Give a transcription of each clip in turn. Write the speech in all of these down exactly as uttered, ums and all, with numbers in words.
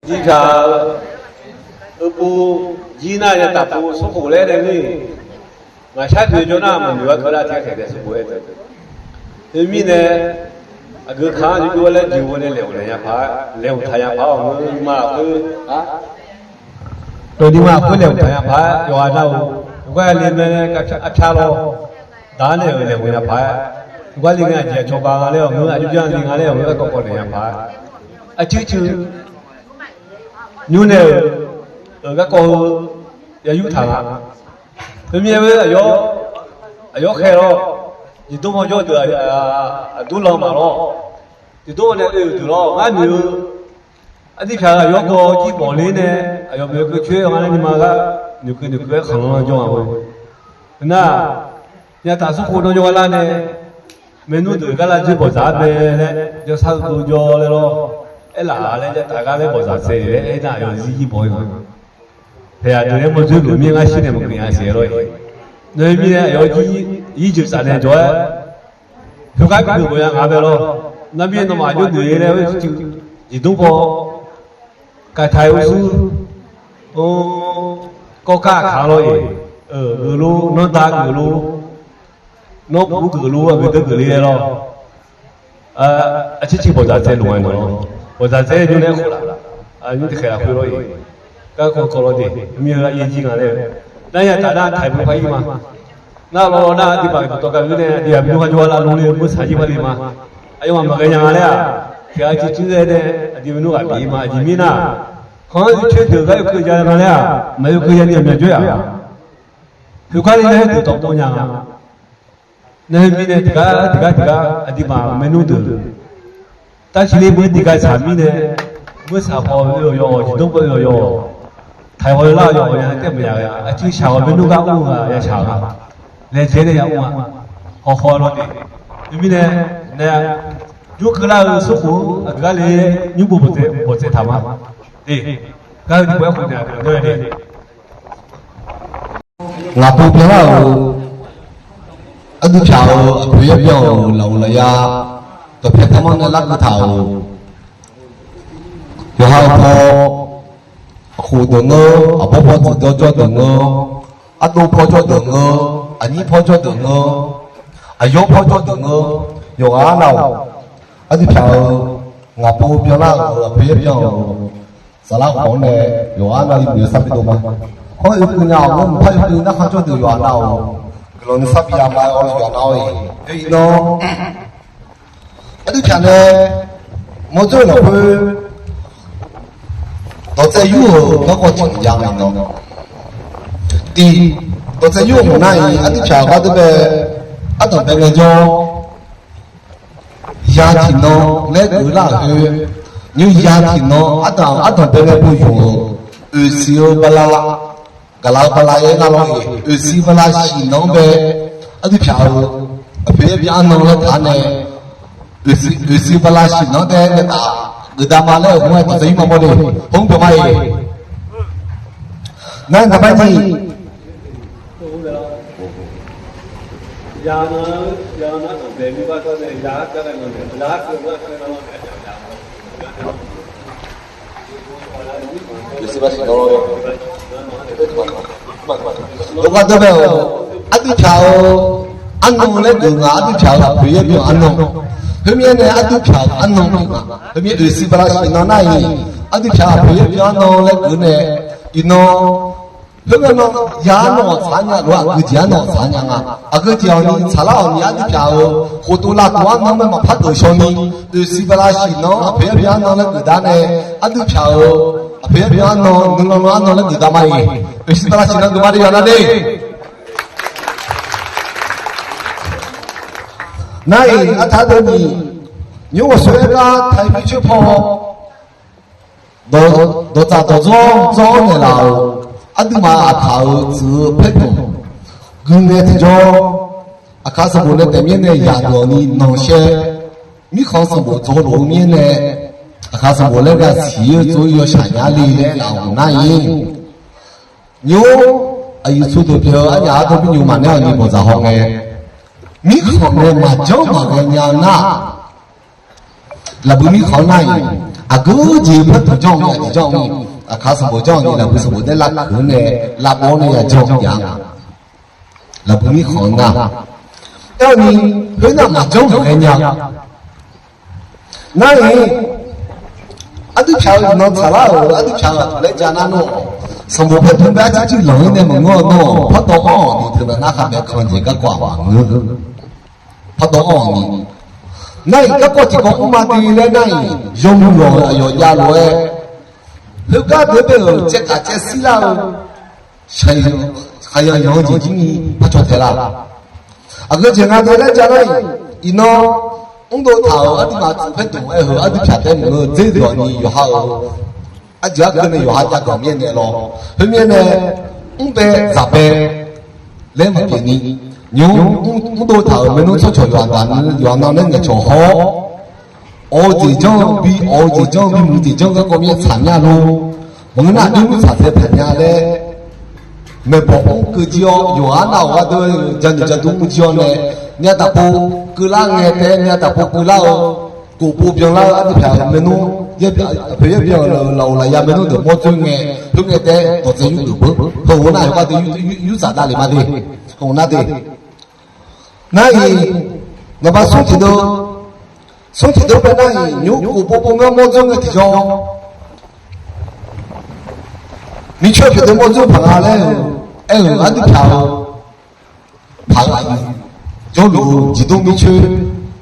Jir pyaq-eu, eu pov, jir nar ya taf pov smrkhof laer nae ni, ngaqshar toeq jawr nar maqnoeq gar keuv lar tiq khaeq taef smrkhof-aer taef. Khoermirnae, aqgeu ka-anr jawrjawr laer jeq ghoe nae laeqhmq taq nya paq-aer, laeqhmq taq nya paq-awr ngeur ma lafkhoer, dawqni ma lafkhoer laeqhmq taq nya paq-aer yawqghaq nav-euq yawqgar le mae laer arpyar lawr, daq-ar nae-euq laeqhmq nya paq-aer, yawqgar le ngae aqjeq aqcawq ba nga laer-awq ngeur, aqjox janr le nga laer-awq ngeur, garkawv kawv naeq nya paq-aer, arcuir cuiv nymr nae-euq, garkawv heu ya yurtaq nga. Khoermirnae, aqyawf khaer lawr, jeqdmr paw jawr deuq aqdur lan maqlawr, jeqdmr nae oe-euq deuq lawr ngar noeq-eu, ardirpyaq-euq aqyawf gawr jir bawq ler nae, aqyawf maeq-eu keuv coer-eu nga laer nuima gar noeqkeuv noeqkeuv-aer khanqlanr jawr-a. Heu nar, yataf smrkhof dawr jawr gar lar nae, maernmr deuq gar lar dzoer bawqdzaq-aer bae laer, jawrsar-eu dov jawr laer lawr, aerlaf laer yataf gar laer bawqdzaq tsaev laer aernar, aqyawf zir jir bawq-ir nga. Paeqyaq deuq laer mawrdzoer lof mir ngar shir nae maqgeuf nya saef lawr-iq. Nawr-eu mirnae aqyawf jir jeuq tsaf nae jawr-aer, heugar bi geuf bawq ya ngaq bae lawr. Nar mir nawmaf jawr noeq laer-eu jeqdmr paw, kaqtaq-eu ursur, kawrkar aqkaq lawr-iq, geufluf nanrda geufluf, nanrbuq geufluf aqgeu deuq geuf le laer lawr. Arcirciv bawqdzaq tsaev loq-a nar lawr, bawqdzaq tsaev nymr nae khof laf, nymr tiqkhaeq lafkhoer lawr-iq, garkawv kawv lawr de, mir-eu aryaer jir nga laer-eu, nar yataf nar taq-iq beu par-ir ma. Nar lawr nar aqduimaf dawqtawv gar-eu nae aqdui aqmyanluf ha jawrgar lavluf le-eu meursaq jir par le ma. Aqyawfmaf maqghae nya nga laer-aq, tiq ghaq civ cuir ghae nae aqdui aqmyanluf ghaq pyeuf-ir ma. Aqjeq mirnae, khanq-anr coer deuq gar yawkeuv ja nga laer-aq, maqyawkeuv ya ni aqmyan jawr-aq. Khoergar le laer deuq tawv pov nya nga. Nar heu mirnae tiqgar tiqgar tiqgar aqduimaf maernmr deuq, tarciq le beu tiqgar tsaq mirnae, meursaq paw oe-awq yawr-awq, jeqdmr paw oe-awq yawr-awq, taq-iq haw-eu lar-awq yawr-awq nya taef maqya ghae-a. Arcuir shaq-awq maernmr gar ur-eu ghaq ya shaq-eu ma. Laejae nae ya ur-a. Hawkhaw lawr de. Heu mirnae, nae jawrkeuv lar-eu smrkhof-eu aqgeu gar le nymr bo bawqtsaev taq ma. De, gar heu tiqpov-aer khof naeq-a deuq-anr jawr-aer de. Ngaq pov byanlar-euq, aqdui pyaq-euq aqpoeq yaer byan-euq lafov lafyar, dawqpae taqmanr nae larkeuv taq-euq, yawqha-eu paw, aqkhof deuq ngeur, aqbawr paw deuq jawr deuq ngeur, ardov paw jawr deuq ngeur, aqnyir paw jawr deuq ngeur, aqyawr paw jawr deuq ngeur, yawqghaq arnav-awq. Aqdui pyaq-euq ngaq pov byanlar-euq aqpoeq yaer byan-euq saflar khawf-anr nae yawqghaq arnav-eu muiq-eu sar bi dov ma. Hawr oekeuv nya-awq, ngar mqpar oekeuv narkhan jawr deuq yawqghaq nav-awq. Guiqlanq nuisar bi ya ma-aer awr yawqghaq nav-awr-iq. Oe iqnan, aqdui pyaq nae mawrdzoer lafkhoer dawqtsaev yur-euq garkawv tiq ya ma iqnan. Tiq, dawqtsaev yur-euq maqnar-iq aqdui pyaq-euq gar deur bae, ardanq bae ngaejawr, ya tiqnan laer geuf lar-euq khoer, nymr ya tiqnan ardanq ardanq bae ngae pov yur-euq, oeqsiq-eu bala, gaqlaq-eu bala yaer nar lawr-iq, oeqsiq bala siqnan-anr bae, aqdui pyaq-euq aqpoeq yaer byan arnan laer taq-ar nae, oeqsiq bala siqnan-anr bae nae taf geuf da ma laer-euq hmq-aer dawqtsaev yur ma mawr de, hmq byaq ma-iq. Nar naqbar nyiq, Dawqgar dawr bae-euq, aqdui pyaq-euq arnan laer geuf nga, aqdui pyaq-euq aqpoeq yaer byan-euq arnan. Khoermirnae nae aqdui pyaq-euq arnan pyeuf nga. Khoermirnae oeqsiq bala siqnan nar-iq, aqdui pyaq aqpoeq yaer byan arnan laer geuf nae, iqnan, khoermirnae nan ya arnan-awq tsaq nya lof-aer aqgeu jeq arnan-awq tsaq nya nga. Aqgeu jeq-awq ni tsaqlar-awq ni aqdui pyaq-euq khofdov lavdov arnan mae maqpar deuq shaw ni, oeqsiq bala siqnan aqpoeq yaer byan arnan laer geuf da nae, aqdui pyaq-euq aqpoeq yaer byan arnan nuilan lan arnan laer geuf da ma-iq, oeqsiq bala siqnan geuf ma de yawqha nar de. Nar-iq artaq deuv ni, nymr ghawqshaq-aer gar taq-iq pyur coer paw, dawqtsaf dawqdzawr dzawr-awr naeqlaf-euq, aqduimaf aqkaq-euq tsuif-eu paertanq guinae tiqjawr, aqkaq sanqbof nae taef mir nae yaqdeuq-awq ni nanqshaer, mirkhanq sanqbof dzaw lof-eu mir nae, aqkaq sanqbof laer gaq siq-ir-eu tsov-ir yawshaq nya le laer laf-euq nar-iq, nymr aqyuif tsov deuq pyeuf-eu arnyaf ardov bi nymq maqnaeq-awq ni bawqdzaq haw ngae, mirkhanq nae maqjanr maqghae nya-eu nar, lafbui mirkhanq nar-iq, Aqgeu jeq par taq janr-eu aqjeq janr-eu ni, aqkaq sanqbof janr-eu ni, lafbui sanqbof daer lavkeuq-anr nae, lavbaw-awr nae ya janr-eu jav nga. Lafbui mirkhanq-anr nar, aer-awr ni, khoernar maqjanr maqghae nya. Nar-iq, aqdui pyaq-eu iqnan tsaqlar-euq aqdui pyaq-eu aqtaq laer ja nar nawr, sanqbof paer tmr bae arciv civ lanq-ir nae maqngeur-awr nawr, pardawv anr-awq ni teunav nar khaqmae kan jeq garkawv-aq maqngeur. Pardawv anr-awq ni, nar-iq garkawv tiqkawv mr ma dui laer nar-iq, yawmuiq lawq-euq aqyawf javlof-aer, khoergar deuq bae-euq caevkaq caevsir lar-eu, shaqyanq yanq-eu jeq jir ni par caw tae lar. Aqgeu jeq nga dui laer ja nar-iq, iqnan mrdov taq-euq aqduimaf tsuif paer dmq-aer heu aqdui pyaq tae maqngeur dzer dawq ni yawqha-euq arjeuq argeu nae yawqha jav ganq mirnae lawr. Khoermirnae, mrbae zaqbae laer maqpyeuf ni, nymq-mr mrdov taq-euq maernmr tsawrcawq yawqha daq ni yawqha nan laer ngaeqcawq haw-awr, awq-eu jeq janr-eu bi awq-eu jeq janr-eu bi muiq jeq janr-eu garkawv mir-aer tsaq mya lor. Maqngeur nar aqjox mr tsaq tae paq nya laer, maeqbawq mr keuv jir-awr yawqha nar-awq gharduq janoeq jadur mr jir-awr nae, myav taq pov keuvlar ngae taef-aer myav taq pov keuvlar-eu, kof pov byanlar-eu aqdui pyaq-eu maernmr, aqpoeq yaer byan-euq lafov lafya maernmr deuq mawrdzoer ngae, khoerngae taef-aer dawqtsaev yur geuf beur heu-eu nar yawqghaq deuq yur tsaf davlef ma de. Heu-eu nar de. Nar-iq, naqba smr tiqdeuv, smr tiqdeuv bae nar-iq nymq-mr kof pov pov ngar mawrdzoer ngae tiqjawr, mircoer pyeuf deuq mawrdzoer paq nga laer-euq, aer-euq aqdui pyaq-eu paq-eu aqyuif jawrluf-eu jiqdmr mircoer,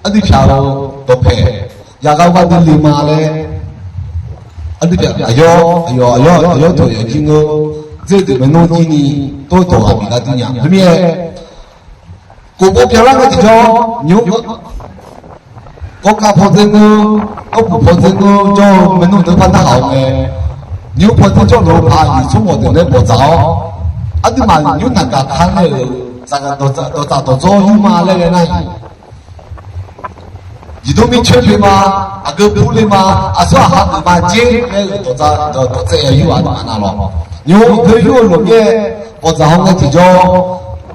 aqdui pyaq-eu dawqpaeq yagaq gharduq le ma laer, aqdui pyaq aqyawf aqyawf aqyawf aqyawf teu yawf jir ngeur, dzer deuq maernmr jir ni tov dawq ghaq bif gar dur nya. Khoermirnae, kof pov byanlar ngae tiqjawr nymq-mr kawvkav pawdzer ngeur, kawrpuq pawdzer ngeur jawr-eu maernmr deuq par narhaq-awr mae, nymq-mr pawdzer jawrluf-eu paq aqyuif tsawrmawq deuq nae bawqdzaq-awr, aqduimaf nymq-mr naqgaq kar nae-euq dawqtsaf dawqdzawr yur ma laer ghae nar-iq, jiqdmr mircoer le ma, aqgeu pur le ma, aqsur aqha geuf ma jer laer-euq dawqtsaev yur-aq aqduimaf navlawq. Nymq-mr heu yur-eu lof-aer bawqdzaq haw ngae tiqjawr,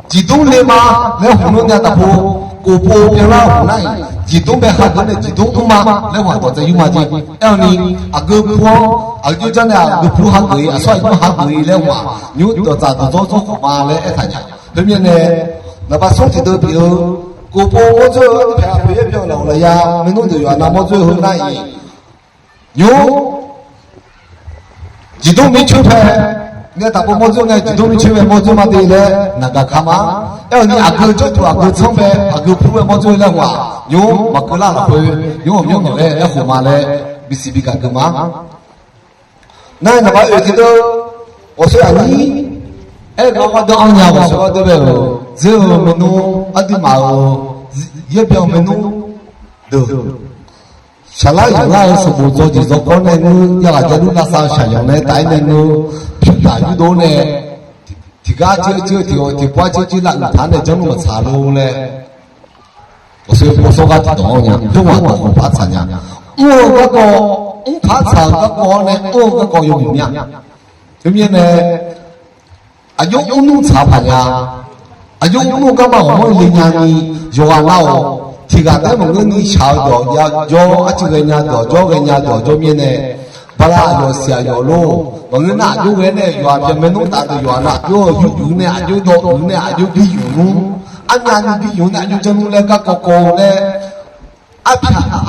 jiqdmr le ma laer hmq nmr nya taq pov, kof pov byanlar hmq nar-iq, jiqdmr bae hageuf nae jiqdmr mr ma laer hmq-aq dawqtsaev yur ma jer. Aer-awr ni, aqgeu pur-anr aqjox jar nae aqgeu pur hageuf-ir aqsur aqjox hageuf-ir laer hmq-aq nymq-mr dawqtsaf dawqdzawr tsawrkhof ma laer aertaq nya. Khoermirnae, naqba smr tiqdeuv pyeuf-eu, kof pov mawrdzoer-eu aqdui pyaq aqpoeq yaer byan-eu lafov lafya maernmr deuq yawqha nav mawrdzoer heu nar-iq, nymq-mr jiqdmr mircoer pae, myav taq pov mawrdzoer ngae jiqdmr mircoer pae mawrdzoer ma de laer naqgaq kar ma. Aer-awr ni aqgeu jawrduq aqgeu tsanr pae aqgeu pur pae mawrdzoer laer hmq-aq nymq-mr maqkeuv lar lafkhoer nymq-mr myanr mawf-aer aerkhof ma laer bisiq bi gaq keuv ma. Nar-iq naqba oeq tiqdeuv, ghawqshaq aqnyir, aer-eu gar gharduq anr nya ghawqshaq gharduq bae-euq dzer-eu maernmr aqduimaf-euq yaer byan-eu maernmr deuq, shaqlar yanqlar-eu sanqbof dzaw jeq dzaw kawr nae ngeur, yaghaq jav dur lavsav-eu shaqyanq nae taf-aer nae ngeur, pyur taf yurdov nae, tiqgar jir jir tiq ghaq tiqpar jir jir lavluf taq-anr nae janrluf maqtsaq lor laer, ghawqshaq pov sawr gar tiqdawq-anr nya, jawrghaq dawq khawf par tsaq nya. Mr-eu garkawv, mr par tsaq-eu garkawv-anr nae mr-eu garkawv yawmuiq mya. Teumirnae, aqjox mrnmr tsaq paq nya. Aqjox mrnmr garma ghawqmanr le nya ni, yawqghaq nav-awq, tiqghaq taef-aer maqngeur ni shaq-eu dawq ya jawr, arciv ghaenya dawq jawr ghaenya dawq jawr mirnae, bala aqyawf siq aqyawf lor. Maqngeur nar aqjox ghae nae yawqha byan maernmr taf deuq yawqha nav aqjox-eu yur uiq nae aqjox dawv uiq nae aqjox bir yuf nmr, armyavni bir yuf nae aqjox janr nmr laer garkawv kawv-eu nae,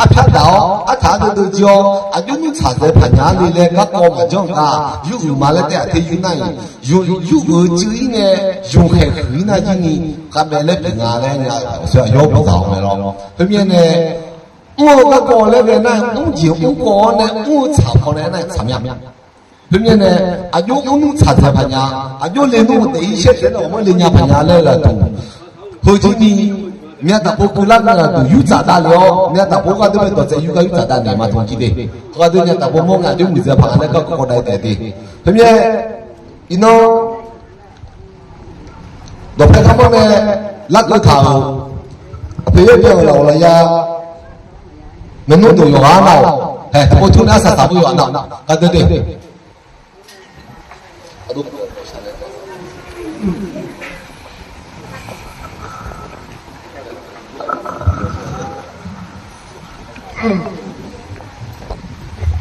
arpyar daq-awr artaq-anr deuv deuv jir-awr aqjox nmr tsaq dzaeq paq nya-ar le laer garkawv maqjanr-eu gar, yur uiq ma laer taef-a te yur nar-iq, yur uiq-eu cuiv-ir nae yur khaeq huiq-ir nar jir ni, khavbae laer pyeuf nga laer nya, aqsur aqyawr bawqdzaq-awq mae lawr. Khoermirnae, mr-eu garkawv laer ghae nar-iq mr jeq mr kawv-awr nae mr-eu tsaq paw nae aernar-iq tsaq mya. Khoermirnae, aqjox mrnmr tsaq dzaeq paq nya, aqjox le nmr-eu taef-ir shaer taef-aer nae ghawqmanr le nya paq nya laer-eu aqduq, heujir ni, myav taf pov keuvlar ngae aqduq yur tsaf davlef-awr myav taf pov gharduq mae dawqtsaev yur gar yur tsaf davnaeq ma tmq jir de. Heughaq deuq myav taf pov mawr ngae aqjox muiqdzaeq paq nga laer garkawv kawv dav-ir taef de. Khoermirnae, iqnan dawqpae garmanr nae larkeuv taq-euq aqpoeq yaer byan-euq lafghawq lafya maernmr deuq yawqghaq nav-awq, haeq taq pov tur nae arsaq taq pov yawqghaq nav-awq gardeur de.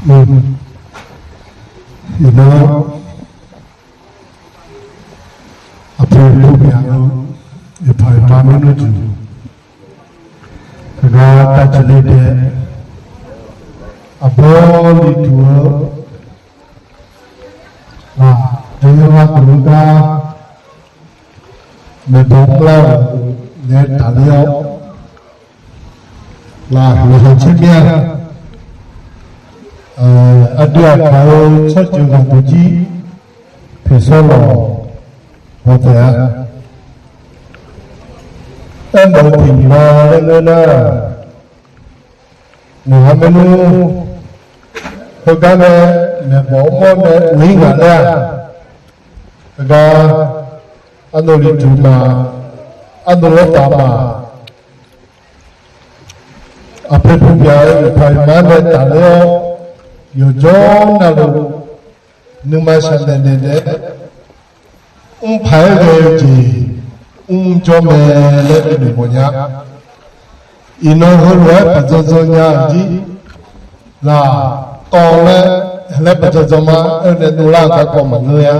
Iqnan, aqpoeq aqpoeq myaq-eu iqpaq iqma maernmr jeq, heugar tav jeq le dae, aqbawr ni duq-eu, aq, dae yawqha deuq-eu gar maeqbawq mrlar-euq nae tafler-awr, laf, laqkhaq caer mir-a. Aqdui aqkaq-eu tsawrjeuq ghaq deuq jir poeqsawr lawq bawtaeq-a. Aermawf-eu tiq nyiq ma laer ngeur nar, nawqha maernmr heugar nae maeqbawq mawr nae uq-ir ngaq laer-aq, heugar arnavlif duq ma, arnav lawrtaf ma, aqpoeq aqpoeq myaq-eu iqpaq iqma nae tafler-awr, yawqjawr navluf nuima shaqnaeq naeq naeq-aer mrpaq-aer ghae-eu jeq mrjawr mae laer binoeq mawfnya. Iqnan heulof-aer paqdzan dzan nya-euq jir, laq, tawv laer, laer paqdzan dzan ma aer-eu nae dovlar-eu garkawv maqngeur-a.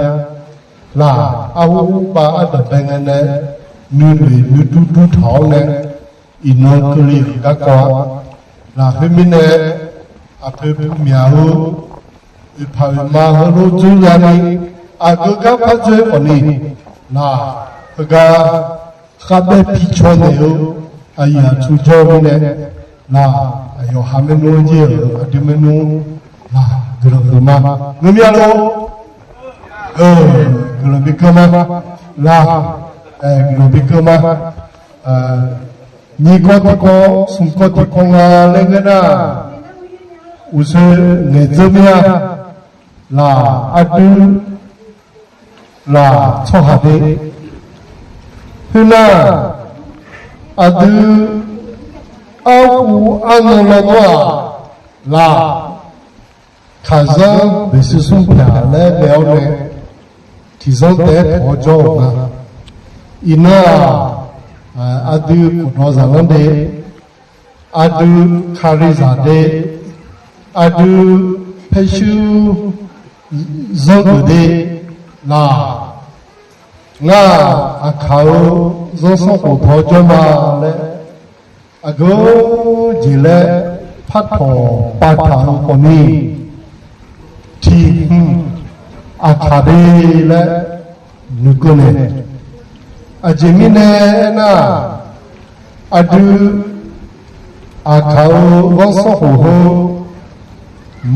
Laq, arhu pav ardanqbae ngae nae nuinoeq nuidur dur taq-awr nae, iqnan keuvle-euq garkawv-a. Lafkhoer mirnae, aqpoeq aqpoeq myaq-eu iqpaq iqma heulof dzoer ya'ni, aqgeu gar par dzoer khawfni, laq, heugar khavbae pi caw naeq-eu aqyuif aqtsu jawr-eu mirnae, laq, aqyawf ha maernmr-anr jir-euq aqdui maernmr, laq, guiqlanq geuf ma. Ngeur mir-a lor. Guiqlanq bi keuv ma. Laq, guiqlanq bi keuv ma. Nyiq kawv tiq kawv, smq kawv tiq kawv nga laer ngeur nar, uqshoe ngaeq dzeur mir-a. Laq, aqdui, laq, tsawrhaq de. Khoernar, aqdui arhu arnan lawnmr-aq, laq, kaqzanr beqsur smr pyaq laer bae-awr nae, tiqzanr taef-aer taq-awr jawr-euq nga. Iqnan-aq, aqdui khofdawq zaqlanr de, aqdui kalizaq de, aqdui paershuir zanrdeuq de, laq, ngar-aq, aqkaq-euq zanrsanrkhof taq-awr jawr ma laer, aqgeu jeq laer partawq pavtaq-euq khawfni, tiq hmq aqkaq de laer noeqkeuv naeq. Aqjeq mirnae aernar, aqdui aqkaq-euq ghanrsanrkhof heu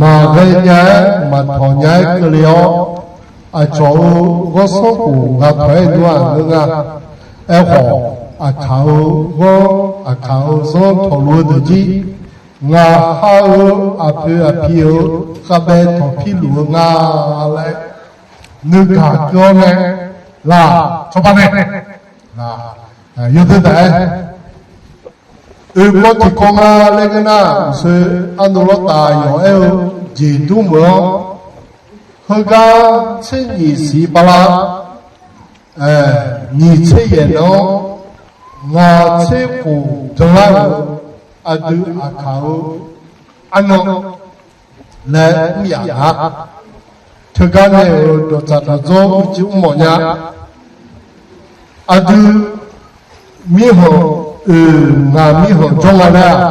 maqghae nya-aer maqtawq nya-aer keuvle-awr, aqcawq-euq ghanrsanrkhof ghaq tawq-aer dur-aq ngeur nga. Aerkhawf, aqkaq-euq ghanr, aqkaq-euq zanr tawqluf-eu deuq jir, ngaq ha-eu aqpoeq aqpi-euq khavbae tawqpir luf-eu nga laer, nuigaq keuv-awr nae, laq, cawba nae, laq, yawdui taf-aer oeqkawv tiqkawv nga laer ngeur nar, uqshoe arnavlawrtaf yawq aer-eu jeq dur meuq-awr, heugar tser nyiq siq bala, nyiq tser yaef nan-awr, ngaq tser khof janlar-euq aqdui aqkaq-eu arnan laer mr yaf nga. Teugar nae-euq dawqtsaq dawqdzawr uicuiv mr mawf nya. Aqdui mirkhanq oeq ngaq mirkhanq jawr nga laer-aq,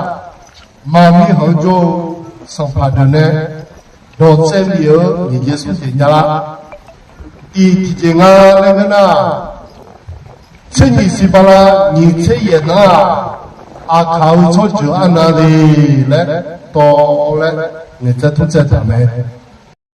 ma mirkhanq-anr jawr-eu sanqpaq deuq nae dawqtsaev bif-eu nyiq jeq smr jeq nya lar. Iq tiqjeq nga laer ngeur nar, tser nyiq siq bala nyiq tser yaef nar-aq, aqkaq-euq tsawrjeuq arnav le laer tawv laer ngaeqtsaev tmrtsaev taq mae.